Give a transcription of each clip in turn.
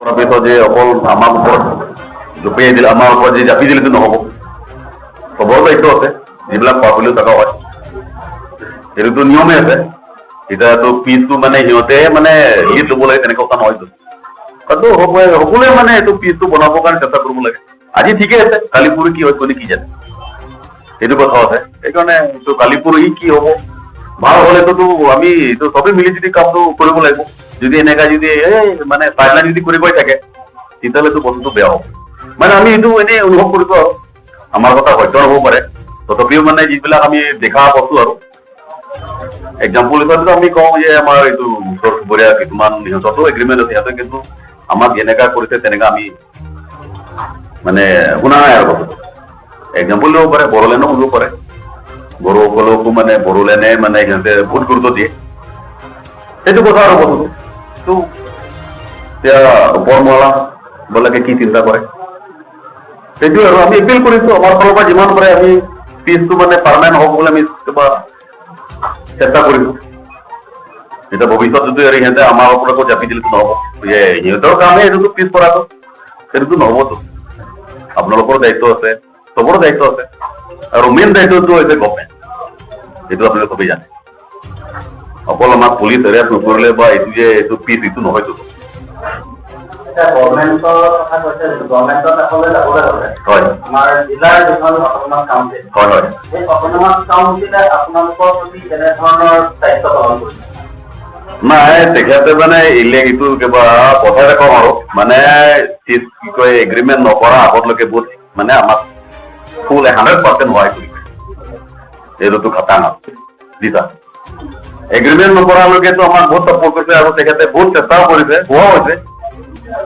কৰাৰ পিছত যে অকল আমাৰ ওপৰত জঁপিয়াই দিলে, আমাৰ ওপৰত যে জাপি দিলেতো নহ'ব। চবৰে দায়িত্ব আছে, যিবিলাক পাবলৈ থকা হয়, সেইটোতো নিয়মেই আছে। এতিয়াতো পিচটো মানে সিহঁতে মানে লিড ল'ব লাগে, তেনেকুৱা কথা নহয়তো। তাতো সকলোৱে মানে এইটো পিচটো বনাবৰ কাৰণে চেষ্টা কৰিব লাগে। আজি ঠিকে আছে, কালি পৰহি কি হয় কোনে কি জানে, সেইটো কথাও আছে। সেইকাৰণে এইটো কালি পৰহি কি হ'ব, ভাল হ'লেতো আমি এইটো চবেই মিলি জুলি কামটো কৰিব লাগিব। যদি এনেকা যদি এই মানে চাইডলাইন যদি কৰিবই থাকে, তেতিয়াহ'লেতো বস্তুটো বেয়া হ'ব। মানে আমি এইটো এনেই অনুভৱ কৰিছো আৰু আমাৰ কথা সত্য নহ'ব পাৰে, তথাপিও মানে যিবিলাক আমি দেখা বস্তু আৰু এক্সাম্পল হিচাপে আমি কওঁ যে আমাৰ এইটো ওচৰ চুবুৰীয়া কিছুমান, সিহঁততো এগ্ৰিমেণ্ট আছে, সিহঁতে কিন্তু আমাক যেনেকা কৰিছে তেনেকা আমি মানে শুনা নাই আৰু কথাটো। এক্সাম্পল দিব পাৰে, বড়োলেণ্ডো শুনিব পাৰে। বড়োসকলকো মানে বড়োলেণ্ডে মানে সিহঁতে বহুত গুৰুত্ব দিয়ে, সেইটো কথা আৰু বস্তুটো। তো এতিয়া ওপৰ মহলা বিলাকে কি চিন্তা কৰে, সেইটো আৰু আমি এপিল কৰিছো। আমাৰ ফালৰ পৰা যিমান পাৰে আমি পিচটো মানে পাৰ্মানেণ্ট হওক বুলি আমি কিবা চেষ্টা কৰিছো। এতিয়া ভৱিষ্যত যদি আৰু সিহঁতে আমাৰ ওপৰত আকৌ জাপি দিলেতো নহ'ব যে সিহঁতৰ কামে এইটোতো পিছ কৰাটো, সেইটোতো নহ'বতো। আপোনালোকৰো দায়িত্ব আছে, চবৰো দায়িত্ব আছে আৰু মেইন দায়িত্বটো হৈছে গভমেণ্ট, সেইটো আপোনালোকে চবেই জানে। অকল আমাক পুলিচ এৰেষ্ট নকৰিলে বা এইটো যে এইটো পিচ এইটো নহয়তো। এতিয়া গভৰ্ণমেণ্টৰ কথা কৈছে, গভৰ্ণমেণ্টৰ কাষলৈ যাবলৈ হ'লে আমাৰ জিলাৰ যিখন অট'নমাছ কাউন্সিল, হয় হয় সেই অট'নমাছ কাউন্সিলে আপোনালোকৰ প্ৰতি কেনেধৰণৰ দায়িত্ব পালন কৰিছে? নাই, তেখেতে মানে এইটো কিবা কথা এটা কম আৰু মানে কি কয়, এগ্ৰিমেণ্ট নকৰা আগতলৈকে বহুত মানে আমাক ফুল 100% সহায় কৰিছে, এইটোতো খাটাং আৰু দিছা। এগ্ৰিমেণ্ট নকৰালৈকেতো আমাক বহুত ছাপৰ্ট কৰিছে আৰু তেখেতে বহুত চেষ্টাও কৰিছে, হোৱাও হৈছে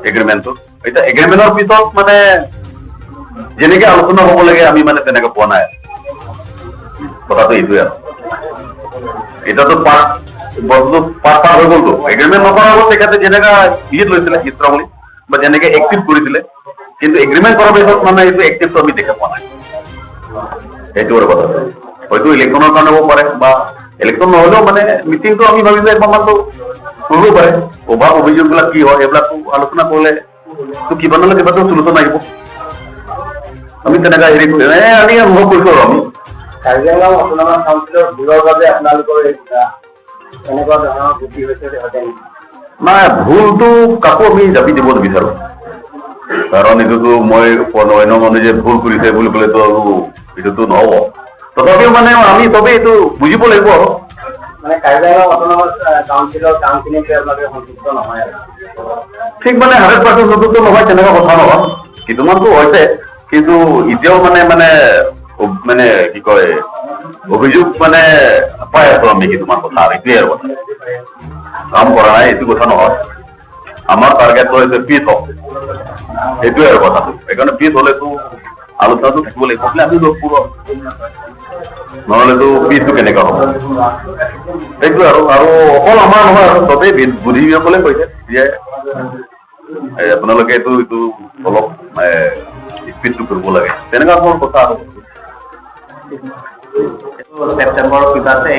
এগ্ৰিমেণ্টটো। এতিয়া এগ্ৰিমেণ্টৰ পিছত মানে যেনেকে আলোচনা হ'ব লাগে, আমি মানে তেনেকে পোৱা নাই। কথাটো এইটোৱে আৰু এতিয়াতো পাৰ্ট বস্তুটো পাৰ্ট পাৰ হৈ গ'লতো। এগ্ৰিমেণ্ট নকৰাৰ আগত তেখেতে যেনেকা লিড লৈছিলে ষ্ট্ৰংলি বা যেনেকে এক্টিভ কৰিছিলে, কিন্তু এগ্ৰিমেণ্ট কৰাৰ পিছত মানে এইটো এক্টিভটো আমি দেখা পোৱা নাই। সেইটো আৰু কথাটো হয়তো ইলেকশ্যনৰ কাৰণে হ'ব পাৰে বা ইলেকশ্যন নহ'লেও মানে মিটিংটো আমি ভাবিছো একবাৰমানতো কৰিব পাৰে। অভাৱ অভিযোগবিলাক কি হয়, সেইবিলাকো আলোচনা কৰিলে তো কিবা নহ'লে কিবা চলুচন আহিব। আমি তেনেকা হেৰি কৰি আমি অনুভৱ কৰিছো আৰু আমি কাৰ্বি আংলং অট'নমাছ কাউন্সিলৰ ভুলৰ বাবে আপোনালোকৰ এই এনেকুৱা ধৰণৰ গতি হৈছে হৈছে নেকি? নাই, ভুলটো কাকো আমি জাপি দিব নিবিচাৰো, কাৰণ এইটোতো মই অন্য মানুহ যে ভুল কৰিছে বুলি ক'লেতো আৰু এইটোতো নহ'ব। তথাপিও মানে আমি চবেই এইটো বুজিব লাগিব আৰু মানে কাৰ্বি আংলং অট'নমাছ কাউন্সিলৰ কামখিনিক লৈ আপোনালোকে সন্তুষ্ট নহয় আৰু? ঠিক মানে 100% সন্তুষ্ট নহয় তেনেকুৱা কথা নহয়, কিছুমানটো হৈছে, কিন্তু এতিয়াও মানে মানে মানে কি কয়, অভিযোগ মানে পাই আছো আমি কিছুমান কথা। এইটোৱে আৰু কথা, কাম কৰা নাই এইটো কথা নহয়। আমাৰ টাৰ্গেটটো হৈছে পিচ হওক, সেইটোৱে আৰু কথাটো। সেইকাৰণে পিচ হ'লেতো আলোচনাটো থাকিব লাগিব বুলি আমি লগ কৰোঁ, নহ'লেতো পিচটো কেনেকা হ'ব? সেইটো আৰু আৰু অকল আমাৰ নহয় আৰু চবেই বুদ্ধিজীৱীসকলে কৈছে যে এই আপোনালোকে এইটো এইটো অলপ স্পীডটো কৰিব লাগে, তেনেকুৱা ধৰণৰ কথা আৰু। ছেপ্টেম্বৰ কিবা আছে,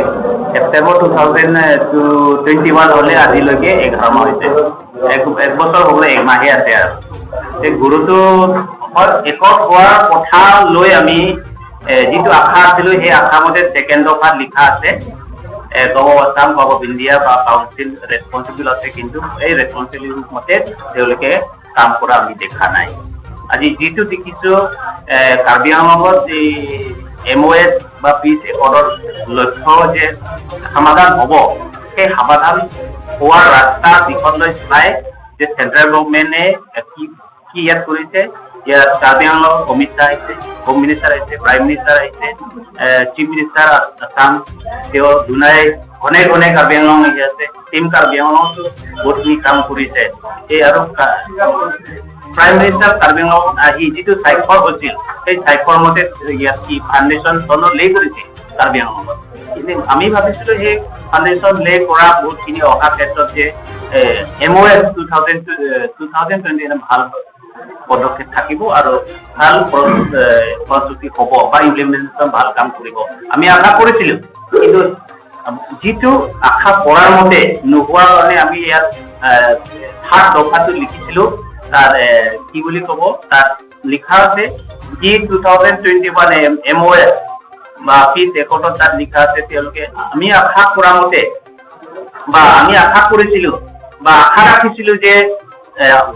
ছেপ্টেম্বৰ 2021 হ'লে আজিলৈকে 11 মাহ হৈছে। এক বছৰ হ'বলৈ এক মাহে আছে। আৰু এই গুৰুটো একত হোৱাৰ কথা লৈ আমি যিটো আশা আছিলোঁ, সেই আশা মতে ছেকেণ্ড দফাত লিখা আছে gov of Assam, gov of India বা কাউন্সিল ৰেচপনচিবল আছে, কিন্তু এই ৰেচপনচিবিলিটি মতে তেওঁলোকে কাম কৰা আমি দেখা নাই। আজি যিটো দেখিছোঁ, কাৰ্বি আংলঙত এই এমঅ'এছ বা পিচ একৰ্ডৰ লক্ষ্য যে সমাধান হ'ব, সেই সমাধান হোৱাৰ ৰাস্তা দিশলৈ চাই যে চেণ্ট্ৰেল গভমেণ্টে কি কি ইয়াত কৰিছে। ইয়াত কাৰ্বি আংলঙত অমিত শ্বাহ আহিছে, হোম মিনিষ্টাৰ আহিছে, প্ৰাইম মিনিষ্টাৰ আহিছে, চিফ মিনিষ্টাৰ আছাম তেওঁ দুনাই ঘনে ঘনে কাৰ্বি আংলং আহি আছে। টিম কাৰ্বি আংলঙতো বহুতখিনি কাম কৰিছে। এই আৰু প্ৰাইম মিনিষ্টাৰ কাৰ্বি আংলঙত আহি যিটো স্বাক্ষৰ হৈছিল, সেই স্বাক্ষৰ মতে ইয়াত কি ফাউণ্ডেশ্যন চনৰ লে কৰিছে কাৰ্বি আংলঙত। কিন্তু আমি ভাবিছিলো সেই ফাউণ্ডেশ্যন লে কৰা বহুতখিনি অহা ক্ষেত্ৰত যে এমঅ'এছ 2020 ভাল পদক্ষেপ থাকিব আৰু ভাল প্ৰস্তুতি হ'ব বা ইমপ্লিমেণ্টেশ্যন ভাল কাম কৰিব, আমি আশা কৰিছিলো। কিন্তু যিটো আশা কৰাৰ মতে নোহোৱাৰ কাৰণে আমি ইয়াত থাৰ্ড দফাটো লিখিছিলোঁ। তাত কি বুলি ক'ব, তাত লিখা আছে যি 2021 MOS বা পিচ একৰ্ডত তাত লিখা আছে, তেওঁলোকে আমি আশা কৰা মতে বা আমি আশা কৰিছিলোঁ বা আশা ৰাখিছিলোঁ যে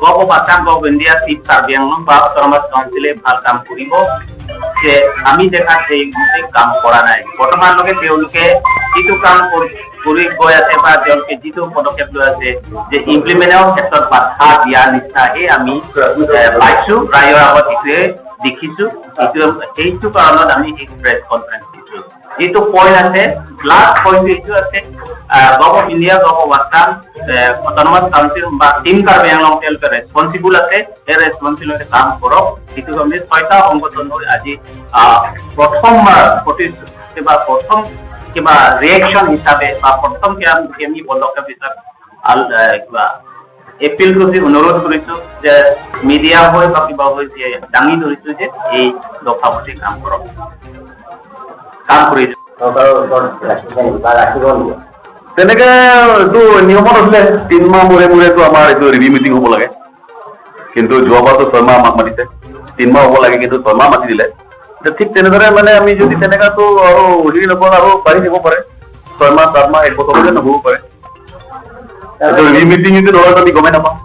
Govt of Assam, Govt India, chief Karbi Anglong বা অট'নমাছ কাউন্সিলে ভাল কাম কৰিব, যে আমি দেখাত সেই মতে কাম কৰা নাই। বৰ্তমানলৈকে তেওঁলোকে যিটো কাম কৰি গৈ আছে বা তেওঁলোকে যিটো পদক্ষেপ লৈ আছে যে ইমপ্লিমেণ্টৰ ক্ষেত্ৰত বাধা দিয়া নিচিনাহে আমি পাইছো। ৰাইজৰ আগত এইটোৱে দেখিছো। সেইটো কাৰণত আমি এই প্ৰেছ কনফাৰেন্স দিছো। যিটো পইণ্ট আছে, লাষ্ট পইণ্টটো এইটো আছে, Govt of India, Govt of Assam, Autonomous Council বা টিম কাৰ্বি আংলং তেওঁলোকে ৰেচপনচিবল আছে। সেই ৰেচপনচিবল কাম কৰক। সেইটো আমি ছয়টা সংগঠন হৈ আজি প্ৰথমবাৰ প্ৰতি কিবা প্ৰথম কিবা ৰিয়েকশ্যন হিচাপে বা প্ৰথম কিবা আমি পদক্ষেপ হিচাপে কিবা এপিল কৰিছো, অনুৰোধ কৰিছো যে মিডিয়া হৈ বা কিবা হৈ যে দাঙি ধৰিছো যে এই দফামতে কাম কৰক, কাম কৰিছো। চৰকাৰৰ ওচৰত ৰাখিছে নেকি বা ৰাখিব নেকি? তেনেকে এইটো নিয়মত আছিলে, 3 মাহ মূৰে মূৰেতো আমাৰ এইটো ৰিভিউ মিটিং হ'ব লাগে। কিন্তু যোৱাবাৰতো 6 মাহ আমাক মাতিছে, 3 মাহ হ'ব লাগে, কিন্তু 6 মাহ মাতি দিলে। এতিয়া ঠিক তেনেদৰে মানে আমি যদি তেনেকাতো আৰু হেৰি নকৰোঁ, আৰু বাঢ়ি যাব পাৰে, 6 মাহ, 7 মাহ, এক বছৰলৈকে নহ'ব পাৰে। এইটো ৰিভিউ মিটিং যদি নহয়, আমি গমেই নাপাওঁ।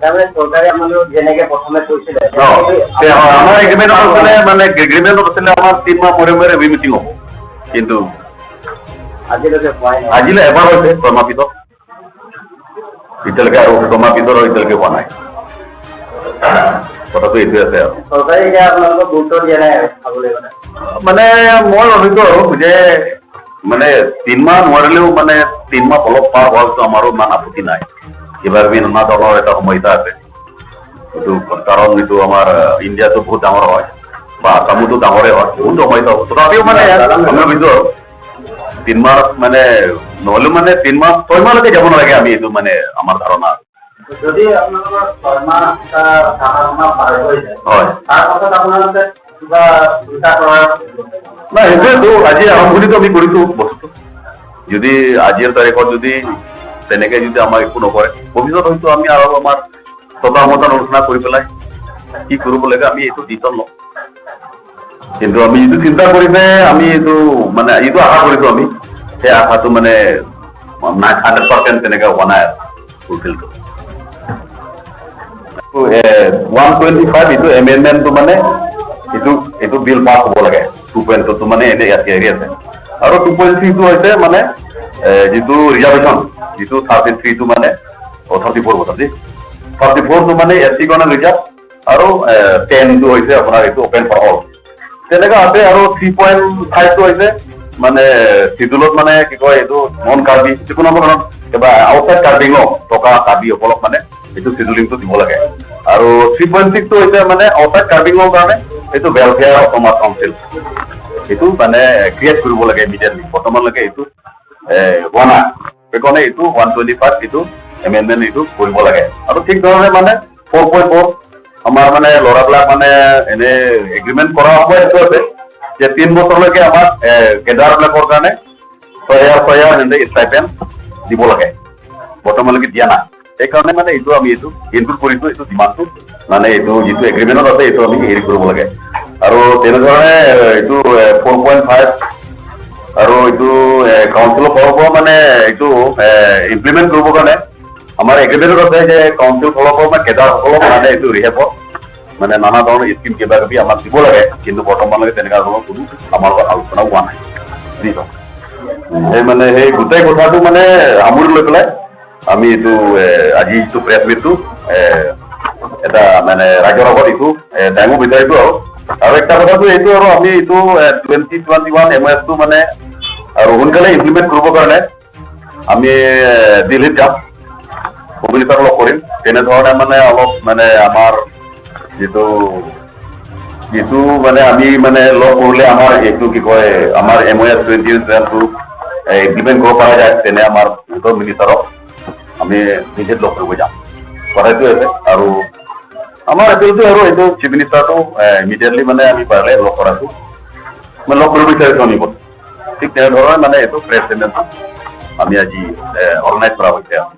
তাৰমানে চৰকাৰে আপোনালোক যেনেকে প্ৰথমে কৈছিলে আমাৰ এগ্ৰিমেণ্টত আছিলে, মানে এগ্ৰিমেণ্টত আছিলে আমাৰ 3 মাহ মূৰে মূৰে ৰিভিউ মিটিং হ'ব, কিন্তু আজিলৈকে হোৱাই নাই। আজিলৈ এবাৰ হৈছে 6 মাহ পিছত, এতিয়ালৈকে আৰু 6 মাহ পিছত আৰু এতিয়ালৈকে হোৱা নাই। কথাটো এইটোৱে আছে আৰু। চৰকাৰে এতিয়া আপোনালোকক গুৰুত্ব দিয়া নাই আৰু চাবলৈ গ'লে। মানে মই ভাবিছো আৰু যে মানে 3 মাহ নোৱাৰিলেও মানে 3 মাহ অলপ পাৰ হোৱাৰ পিছত আমাৰো ইমান আপত্তি নাই। কিবা কিবি নানা ধৰণৰ এটা সমস্যা আছে এইটো, কাৰণ এইটো আমাৰ ইণ্ডিয়াটো বহুত ডাঙৰ হয় বা আছামোতো ডাঙৰে হয়, বহুত সমস্যা হ'ব। তথাপিও মানে আমি ভাবিছো আৰু 3 মাহ মানে নহ'লেও মানে 3 মাহ, 6 মাহলৈকে যাব নালাগে, আমি এইটো মানে আমাৰ ধাৰণা। যদি আপোনালোকৰ 6 মাহ 7-8 মাহ পাৰ হৈ যায়, তাৰ পাছত আপোনালোকে কিবা চিন্তা কৰাৰ নাই, সেইটোৱেতো আজি আৰম্ভণিটো আমি কৰিছো বস্তুটো। যদি আজিৰ তাৰিখত যদি তেনেকে যদি আমাক একো নকৰে, ভৱিষ্যত হয়তো আমি আৰু আমাৰ সভা সমাধান আলোচনা কৰি পেলাই কি কৰিব লাগে আমি এইটো ডিচিশ্যন ল'ম। কিন্তু আমি যিটো চিন্তা কৰিছে, আমি এইটো মানে এইটো আশা কৰিছো, আমি সেই আশাটো মানে নাই, 100% তেনেকে হোৱা নাই আৰু ফুলফিলটো। 125 এইটো এমেণ্ডমেণ্টটো মানে এইটো বিল পাছ হ'ব লাগে। 2.2টো মানে এতিয়া ইয়াত হেৰি আছে আৰু 2.3টো হৈছে মানে যিটো ৰিজাৰ্ভেশ্যন, যিটো 33টো মানে 34 কথা 34টো মানে এছ চি কাৰণে ৰিজাৰ্ভ আৰু 10টো হৈছে আপোনাৰ এইটো অপেন ফৰ অল, তেনেকুৱা আছে। আৰু 3.5টো হৈছে মানে চিডুলত মানে কি কয় এইটো নন কাৰ্বি যিকোনো ধৰণৰ কিবা আউটচাইড কাৰ্বি থকা কাৰ্বিসকলক মানে এইটো চিডুলিংটো দিব লাগে। আৰু 3.6টো হৈছে মানে আউটচাইড কাৰ্বিঙৰ কাৰণে এইটো ৱেলফেয়াৰ অট'নমাছ কাউন্সিল, এইটো মানে ক্ৰিয়েট কৰিব লাগে ইমিডিয়েটলি। বৰ্তমানলৈকে এইটো হোৱা নাই। সেইকাৰণে এইটো 125 এইটো এমেণ্ডমেণ্ট এইটো কৰিব লাগে। আৰু ঠিক ধৰণে মানে 4.4 আমাৰ মানে ল'ৰাবিলাক মানে এনে এগ্ৰিমেণ্ট কৰা সময় এইটো আছে যে 3 বছৰলৈকে আমাক কেডাৰবিলাকৰ কাৰণে 6000 6000 সেনেকে ষ্টাইপেণ্ড দিব লাগে। বৰ্তমানলৈকে দিয়া নাই। সেইকাৰণে মানে এইটো আমি এইটো ইনক্লুড কৰিছো, এইটো ডিমাণ্ডটো মানে এইটো যিটো এগ্ৰিমেণ্টত আছে এইটো আমি হেৰি কৰিব লাগে। আৰু তেনেধৰণে এইটো 4.5 আৰু এইটো কাউন্সিলৰ ফালৰ পৰা মানে এইটো ইমপ্লিমেণ্ট কৰিবৰ কাৰণে আমাৰ এগ্ৰিমেণ্টত আছে যে কাউন্সিল ফালৰ পৰা মানে কেডাৰসকলক মানে এইটো ৰিহেবৰ মানে নানা ধৰণৰ স্কিম কিবা কিবি আমাক দিব লাগে। কিন্তু বৰ্তমানলৈকে তেনেকুৱা ধৰণৰ কোনো আমাৰ লগত আলোচনা হোৱা নাই। সেই মানে সেই গোটেই কথাটো মানে সামৰি লৈ পেলাই আমি এইটো আজি যিটো প্ৰেছ মিটটো এটা মানে ৰাইজৰ আগত এইটো দাঙিব বিচাৰিছো। আৰু একটা কথাটো এইটো আৰু আমি এইটো 2021 এম এছটো মানে আৰু সোনকালে ইমপ্লিমেণ্ট কৰিবৰ কাৰণে আমি দিল্লীত যাম, কমিউনিটাৰ লগ কৰিম। তেনেধৰণে মানে অলপ মানে আমাৰ যিটো মানে আমি মানে লগ কৰিলে আমাৰ এইটো কি কয় আমাৰ এম অ' এছ 20 টুৱেণ্টিটো ইমপ্লিমেণ্ট কৰিব পৰা যায়, তেনে আমাৰ মিনিষ্টাৰক আমি নিজে লগ কৰিব যাম, কথাটো আছে। আৰু আমাৰ এপিলটো আৰু এইটো চিফ মিনিষ্টাৰটো ইমিডিয়েটলি মানে আমি পাৰিলে লগ কৰাটো মানে লগ কৰিব বিচাৰিছো আমি। ঠিক তেনেধৰণে মানে এইটো প্ৰেছ আমি আজি অৰ্গেনাইজ কৰা হৈছে আৰু।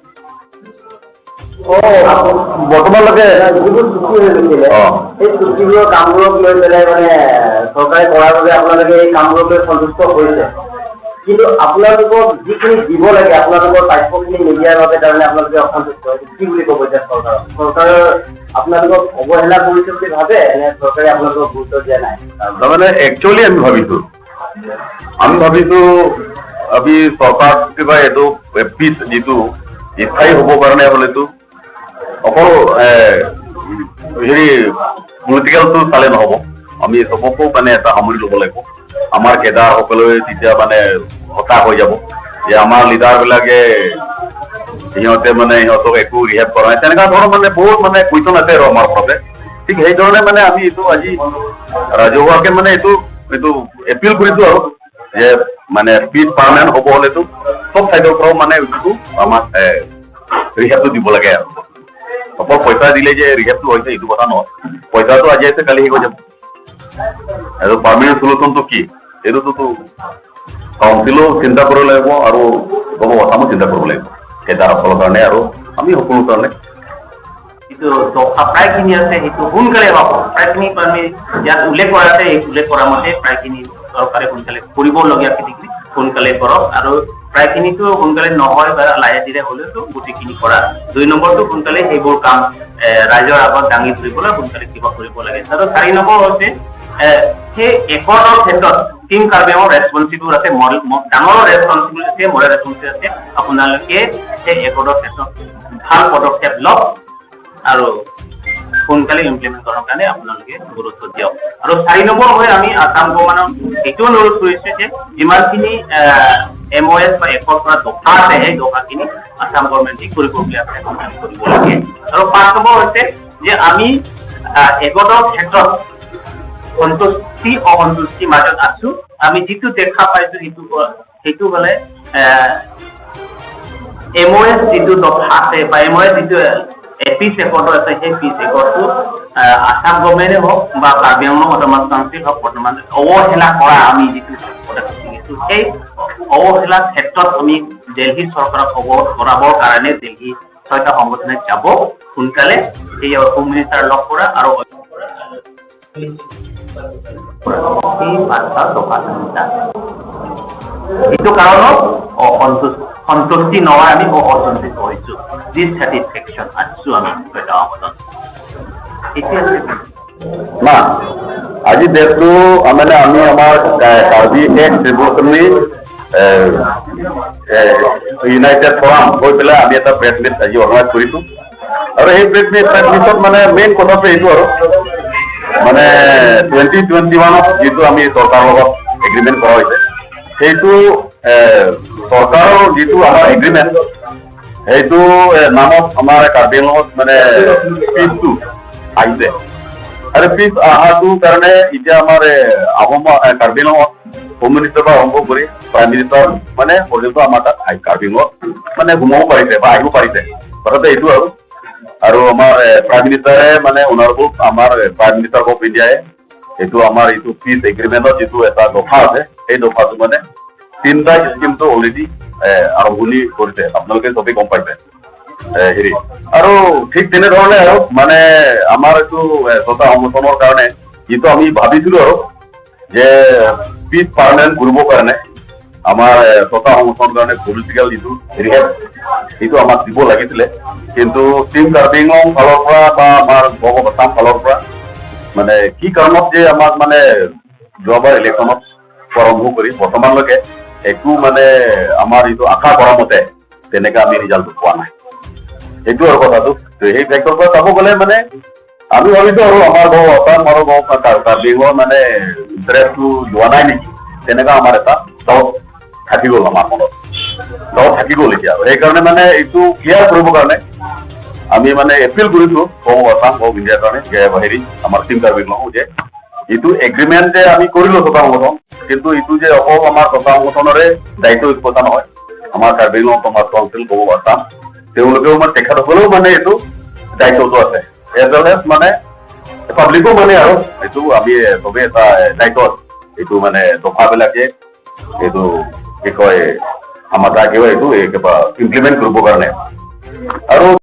বৰ্তমানলৈকে যিবোৰ চুক্তি হৈ গৈছিলে, সেই চুক্তিবোৰৰ কামবোৰক লৈ পেলাই মানে চৰকাৰে কৰাৰ বাবে আপোনালোকে এই কামবোৰক লৈ সন্তুষ্ট হৈছে, কিন্তু আপোনালোকক যিখিনি দিব লাগে, আপোনালোকৰ প্ৰাপ্যখিনি নিদিয়াৰ বাবে তাৰমানে আপোনালোকে অসন্তুষ্ট হৈছে। কি বুলি ক'ব এতিয়া চৰকাৰক? চৰকাৰৰ আপোনালোকক অৱহেলা কৰিছে বুলি ভাবে নে চৰকাৰে আপোনালোকক গুৰুত্ব দিয়া নাই? তাৰমানে একচুৱেলি আমি ভাবিছো আমি চৰকাৰ কিবা এইটো পিচ যিটো স্থায়ী হ'বৰ কাৰণে হ'লেতো অকল হেৰি পলিটিকেলটো চালে নহ'ব, আমি চবকো মানে এটা সামৰি ল'ব লাগিব। আমাৰ কেডাৰ সকলোৱে তেতিয়া মানে হতাশ হৈ যাব যে আমাৰ লিডাৰ বিলাকে সিহঁতে মানে সিহঁতক একো ৰিহেব কৰা নাই, তেনেকুৱা ধৰণৰ মানে বহুত মানে কুৱেশ্যন আছে আৰু আমাৰ মতে। ঠিক সেইধৰণে মানে আমি এইটো আজি ৰাজহুৱাকে মানে এইটো এইটো এপিল কৰিছো আৰু যে মানে পিচ পাৰ্মানেণ্ট হ'ব হ'লেতো চব চাইডৰ পৰাও মানে এইটো আমাক ৰিহেবটো দিব লাগে। আৰু অকল পইচা দিলে যে ৰিহেবটো হৈছে, এইটো কথা নহয়। পইচাটো আজি আছে, কালি শেষ হৈ যাব। আৰু পাৰ্মানেণ্ট চলুচনটো কি, এইটোতো কাউন্সিলো চিন্তা কৰিব লাগিব আৰু গম আছামো চিন্তা কৰিব লাগিব কেডাৰসকলৰ কাৰণে আৰু আমি সকলো কাৰণে। যিটো দফা প্ৰায়খিনি আছে, সেইটো সোনকালে হওক। প্ৰায়খিনি আমি ইয়াত উল্লেখ কৰা আছে। এই উল্লেখ কৰা মতে প্ৰায়খিনি চৰকাৰে সোনকালে কৰিবলগীয়াখিনি সোনকালে কৰক। আৰু প্ৰায়খিনিতো সোনকালে নহয় বা লাহে ধীৰে হ'লেওতো গোটেইখিনি কৰা। 2 নম্বৰটো সোনকালে সেইবোৰ কাম ৰাইজৰ আগত দাঙি ধৰিবলৈ সোনকালে কিবা কৰিব লাগে। আৰু 4 নম্বৰ হৈছে সেই একৰ্ডৰ ক্ষেত্ৰত টিম কাৰ্বি ৰেচপনচিবল আছে, ডাঙৰ ৰেচপনচিবল আছে, মৰেল ৰেচপনচিবল আছে। আপোনালোকে সেই একৰ্ডৰ ক্ষেত্ৰত ভাল পদক্ষেপ লওক আৰু সোনকালে ইমপ্লিমেণ্ট কৰাৰ কাৰণে আপোনালোকে গুৰুত্ব দিয়ক। আৰু 4 নম্বৰ হৈ আমি আছাম গভৰ্ণমেণ্টক এইটো অনুৰোধ কৰিছো যে যিমানখিনি এমঅ'এছ বা একৰ্ড কৰা দফা আছে, সেই দফাখিনি আছাম গভৰ্ণমেণ্টে কৰিব বুলি আছে, সোনকালে কৰিব লাগে। আৰু 5 নম্বৰ হৈছে যে আমি একৰ্ডৰ ক্ষেত্ৰত সন্তুষ্টি অসন্তুষ্টিৰ মাজত আছো। আমি যিটো দেখা পাইছো, সেইটো হ'লে এমঅ'এছ যিটো দফা আছে বা এমঅ'এছ যিটো পিচ একৰ্ডৰ আছে, সেই পিচ একৰ্ডটো আছাম গভৰ্ণমেণ্টে হওক বা কাৰ্বি আংলং অট'নমাছ কাউন্সিল হওক, বৰ্তমান অৱহেলা কৰা আমি যিটো পদক্ষেপ দেখিছো, সেই অৱহেলাৰ ক্ষেত্ৰত আমি দিল্লী চৰকাৰক অৱগত কৰাবৰ কাৰণে দিল্লী ছয়টা সংগঠনে যাব সোনকালে, সেই হোম মিনিষ্টাৰ লগ কৰা আৰু সেই পাঁচটা দফা তিনিটা। এইটো কাৰণত অসন্তুষ্ট, সন্তুষ্টি নহয়, আমি অসন্তুষ্ট হৈছো, ডিছছেটিছফেকশ্যন আছো আমি ছয়টা সংগঠন। এতিয়া না, আজি ডেটটো মানে আমি আমাৰ Karbi x revolutionary United forum হৈ পেলাই আমি এটা প্ৰেছ মিট আজি অৰ্গেনাইজ কৰিছো। আৰু সেই প্ৰেছ মিটত মানে মেইন কথাটো এইটো আৰু মানে 2021ত যিটো আমি চৰকাৰৰ লগত এগ্ৰিমেণ্ট কৰা হৈছে, সেইটো চৰকাৰৰ যিটো আমাৰ এগ্ৰিমেণ্ট, সেইটো নামত আমাৰ কাৰ্বি আংলঙত মানে পিচটো আহিছে। আৰু পিচ অহাটোৰ কাৰণে এতিয়া আমাৰ আহোম কাৰ্বি আংলঙত হোম মিনিষ্টাৰ পৰা আৰম্ভ কৰি প্ৰাইম মিনিষ্টাৰ মানে পৰ্যন্ত আমাৰ তাত কাৰ্বি আংলঙত মানে সোমাব পাৰিছে বা আহিব পাৰিছে। কথাটো এইটো। আৰু আৰু আমাৰ প্ৰাইম মিনিষ্টাৰে মানে অনাৰেবল আমাৰ প্ৰাইম মিনিষ্টাৰ অফ ইণ্ডিয়াই এইটো আমাৰ এইটো পিচ এগ্ৰিমেণ্টত যিটো এটা দফা আছে, সেই দফাটো মানে তিনিটা স্কিমটো অলৰেডি আৰম্ভণি কৰিছে, আপোনালোকে চবেই গম পাইছে। হেৰি আৰু ঠিক তেনেধৰণে আৰু মানে আমাৰ এইটো ছটা সংগঠনৰ কাৰণে যিটো আমি ভাবিছিলো আৰু যে পিচ পাৰ্মানেণ্ট কৰিবৰ কাৰণে আমাৰ ছটা সংগঠনৰ কাৰণে পলিটিকেল যিটো ৰিহেব, সেইটো আমাক দিব লাগিছিলে, কিন্তু টিম কাৰ্বি আংলং ফালৰ পৰা বা আমাৰ গভ আছাম ফালৰ পৰা মানে কি কাৰণত যে আমাক মানে যোৱাবাৰ ইলেকশ্যনত আৰম্ভ কৰি বৰ্তমানলৈকে একো মানে আমাৰ যিটো আশা কৰা মতে তেনেকে আমি ৰিজাল্টটো পোৱা নাই, সেইটো আৰু কথাটো। তো সেই ফেক্টৰ পৰা চাব গ'লে মানে আমি ভাবিছো আৰু আমাৰ গভ আছাম আৰু গভ কাৰ্বি আংলঙৰ মানে ইণ্টাৰেষ্টটো যোৱা নাই নেকি, তেনেকা আমাৰ এটা ডাউট থাকি গ'ল, আমাৰ মনত ডাউট থাকি গ'ল এতিয়া। সেইকাৰণে মানে এইটো ক্লিয়াৰ কৰিবৰ কাৰণে আমি মানে এপিল কৰিছো গভ আছাম, গভ ইণ্ডিয়াৰ কাৰণে যে হেৰি আমাৰ টিম কাৰ্বি আংলং যে এইটো এগ্ৰিমেণ্ট যে আমি কৰিলো ছটা সংগঠন, কিন্তু এইটো যে অকল আমাৰ ছটা সংগঠনৰে দায়িত্ব, এইটো কথা নহয়। আমাৰ কাৰ্বি আংলং সমাজ কাউন্সিল, গভ আছাম, তেওঁলোকেও মানে তেখেতসকলেও মানে এইটো দায়িত্বটো আছে, এজ ৱেল এজ মানে পাব্লিকো মানে আৰু এইটো আমি চবেই এটা দায়িত্ব আছে। এইটো মানে দফাবিলাকে এইটো কি কয়, আমাৰ কিবা এইটো এই কিবা ইমপ্লিমেণ্ট কৰিবৰ কাৰণে আৰু